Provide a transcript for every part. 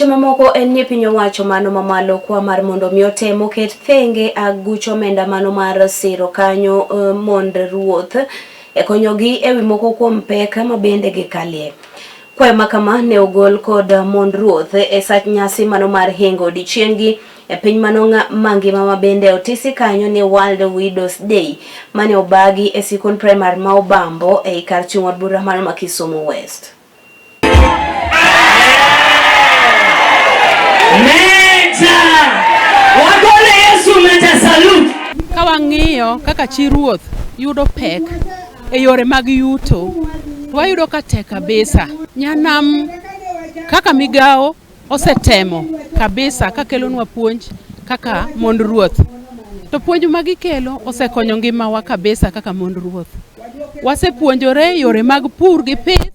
Weche mamoko en ni piny owacho mano mamalo kwa mar mondo mi otem oket thenge aguch omenda mano mar siro kanyo eh, mond ruoth e konyogi e wi moko kuom pek ma bende gikalie. Kwayo ma kama ne ogol kod mond ruoth e sach nyasi mano mar hingo odiechieng'gi e piny mano mangima ma bende otisi kanyo ni World Widows Day mane obagi e sikund primar ma Obambo ei kar chung' od bura mano ma Kisumu West. Wagone Yesu meja salute. Ka wang'iyo kaka chi ruoth yudo pek e yore mag yuto, to wayudo ka tek kabisa. Nyanam kaka migawo osetemo kabisa kakelonwa puonj kaka mond ruoth. To puonj ma gikelo osekonyo ngimawa kabisa kaka mond ruoth. Wasepuonjore yore mag pur gi pith,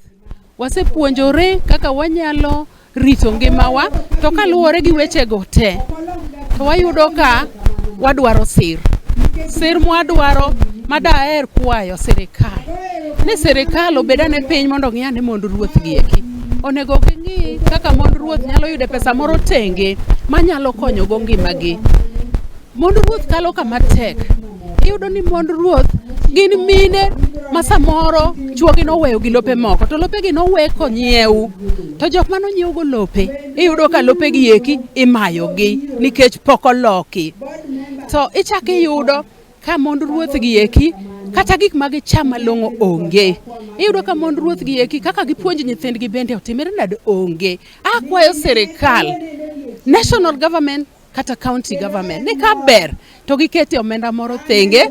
wasepuonjore kaka wanyalo rito ngimawa, to kaluwore gi wechego te, to wayudo ka wadwaro sir. Sir mwadwaro ma daher kwayo sirikal ni sirikal obed ane piny mondo ong'i ane mond ruoth gi eki. Onego ging'i kaka mond ruoth nyalo yude pesa moro tenge manyalo konyogo ngimagi. Mond ruoth kalo kama tek. Iyudo ni mond ruoth gin mine ma samoro chuogi noweyo gi lope moko to lopegi nowe konyiew to jok mane onyiewgo lope iyudo ka lopegi eki imayogi nikech pok oloki. To ichako iyudo ka mond ruoth gi eki kata gik ma gicham malong'o onge. Iyudo ka mond ruoth gi eki kaka gipuonj nyithindgi bende otimre nade onge. Akwayo sirikal, national government kata county government ni ka ber to giketie omenda moro thenge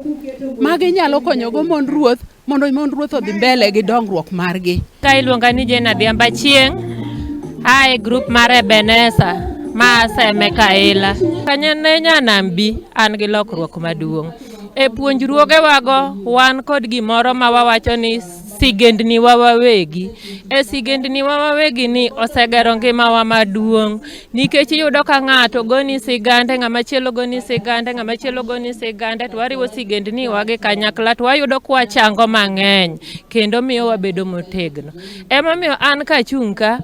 ma ginyalo konyogo mond ruoth mondo mond ruoth odhi mbele gi dongruok margi. Ka iluonga ni Jane Adhiambo Achieng', a e grup mar Ebeneza ma aseme Kaila. Kanya ne nyanam bi an gi lokruok maduong'. E puonjruogewago wan kod gimoro ma wawacho ni sigendni wa wawegi. E sigendni wa wawegi ni osegero ngimawa maduong' nikech iyudo ka ng'ato goni sigande, ng'ama chielo goni sigande, ng'ama chielo goni sigande to wariwo sigendni wa gi kanyakla to wayudo kwachango mang'eny kendo miyo wabedo motegno. Emomiyo an kachung' ka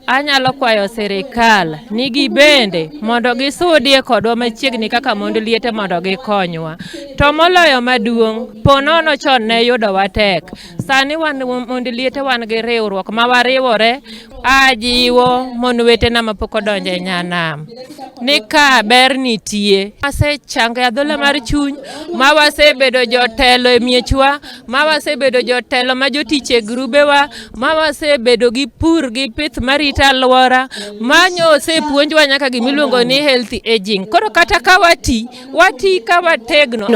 anyalo kwayo sirikal ni gibende mondo gisudie kodwa machiegni kaka mond liete mondo gikonywa. To moloyo maduong', po nono chon ne yudowa tek. Sani wan mond liete wan gi riwruok ma wariwore ajiwo mon wetena mapok odonjo e nyanam ni ka ber nitie. Wasechango e adhola mar chuny, ma wasebedo jotelo e miechwa, ma wasebedo jotelo ma jotich e grubewa, ma wasebedo gi pur gi pith marito alwora, ma nyo osepuonjwa nyaka gimiluongo ni healthy aging. Koro kata ka wati, wati ka wategno.